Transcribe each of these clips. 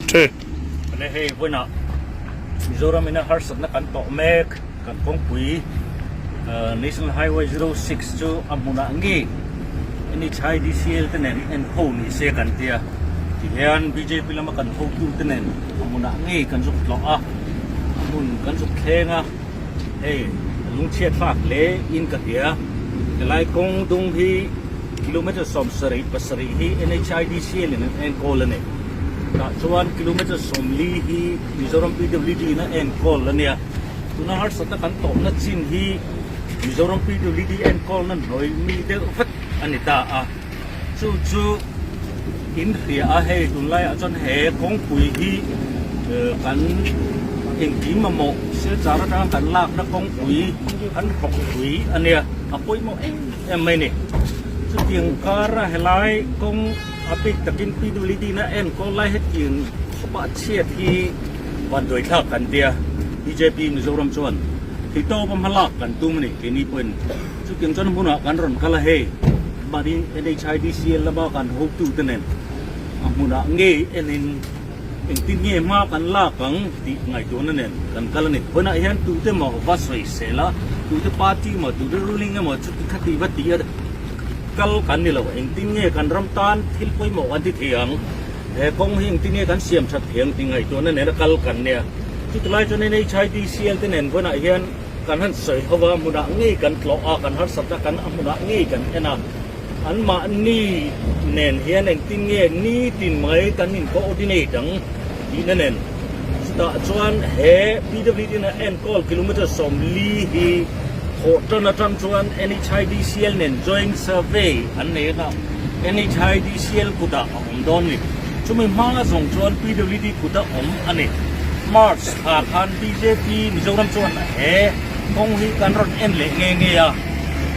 Ṭhe. Ane hei vawiinah Mizoram ina harsatna kan tawh mek kan kawngpui National Highway 06 chu a hmunah nge NHIDCL te nen en ho ni se kan tia tihian bjp lama kan hotu te nen a hmunah nge kan zuk tlawh a a hmun kan zuk thleng a hei a lungchhiat thlak hle in ka hria helai kawng dung hi Kilometre 77 hi NHIDCL in an enkawl a ni. Tah chuan kilometre 40 hi Mizoram PWD in a enkawl a nia. Tuna harsatna kan tawhna chin hi Mizoram PWD enkawlna hnuai mi deuh vek a ni ta a. Chu chu in hria a, hei tunlaiah chuan he kawngpui hi kan engkim mamawh Silchar atanga kan lakna kawngpui kan hlawkpui a nia, a pawimawh em. em mai ni. Chutiang kara helai kawng a bik takin PWD na enkawl lai hetiang khawpa chhiat hi vanduai thlak kan tia bjp Mizoram chuan theihtawpa hma lak kan tum a ni keini pawhin chutiang chuan hmunah kan rawn kal a hei mahni NHIDCL lama kan hotu te nen a hmunah ngei enin Engtin nge hma kan lak ang tih ngaihtuahna nen kan kal a ni. Vawiinah hian tute maw va sawi sel a, tute party maw, tute ruling emaw chuti khati va ti a kal kan ni lo. Engtin nge kan ram tan thil pawimawh kan ti thei ang, he kawng hi engtin nge kan siam that thei ang tih ngaihtuahna nena kal kan nia. Chuti lai chuan NHIDCL te nen vawiinah hian kan han sawi ho va, hmunah ngei kan tlawh a, kan harsatna kan a hmunah ngei kan en a. Anmahni nen hian engtin nge nitin mai kan in coordinate ang tihna nen. Chutah chuan he PWD na enkawl kilometre 40 hi thawh tan atang chuan NHIDCL nen joint survey an nei anga NHIDCL kutah a awm dawn ni. Chumi hma zawng chuan PWD kuta awm a ni. March thla khan bjp Mizoram chuan he kawng hi kan rawn en leh nge nge a.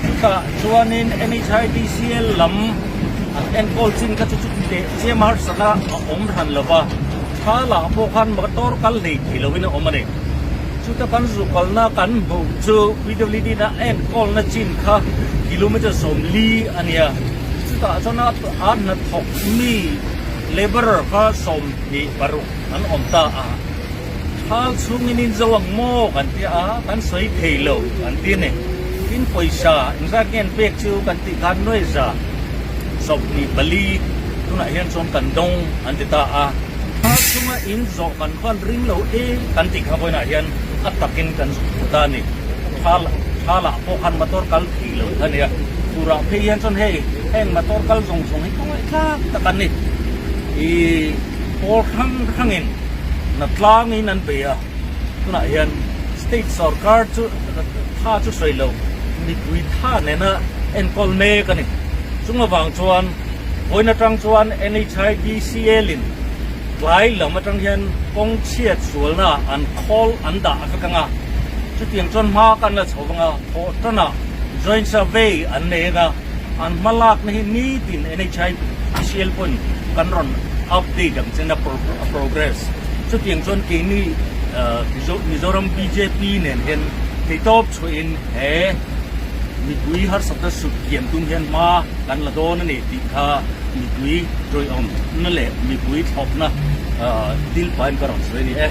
Chutah chuanin NHIDCL lam an enkawl chin kha chu chuti teh chiam harsatna a awm hran lo va, thla lah pawh khan motor kal hlei thei lovin a awm a ni. Chuta kan zu kalna kan hmuh chu PWD na enkawlna chin kha kilometre 40 a nia. Chutah chuan a hnathawk mi labourer kha 26 an awm ta a. Thal chhungin in zo ang maw kan ti a, kan sawi thei lo an ti a ni. Tin pawisa engzat nge an pek chu kan tih khan nuai za 24 tunah hian chuan kan dawng an ti ta a. Thal chhunga in zawh kan khan ring lo e kan tih kha vawiinah hian a takin kan zuk hmu ta a ni. Thal thalah pawh khan motor kal thei lo kha a nia. Turah phei hian chuan hei heng motor kal zawng zawng hi khawngaih thlak tak an ni. Ih pawl hrang hrangin. Na tlangin an bei a, tunah hian state sorkar chu tha chu sawi lo, mipui tha nena enkawl mek a ni. Chung avang chuan vawiin atang chuan NHIDCL in tlai lam atang hian kawng chhiat sualna an khawl an dah vek anga, chutiang chuan hma kan la chho vang a, thawh tanah joint survey an nei anga, an hma lakna hi nitin NHIDCL pawhin kan rawn update ang chen a progress. Chutiang chuan keini Mizoram bjp nen hian theihtawp chhuahin he mipui harsatna sut kiam tum hian hma kan la dawn a ni tih kha mipui tawihawmna leh mipui thlawpna thil pahin ka rawn sawi a ni e.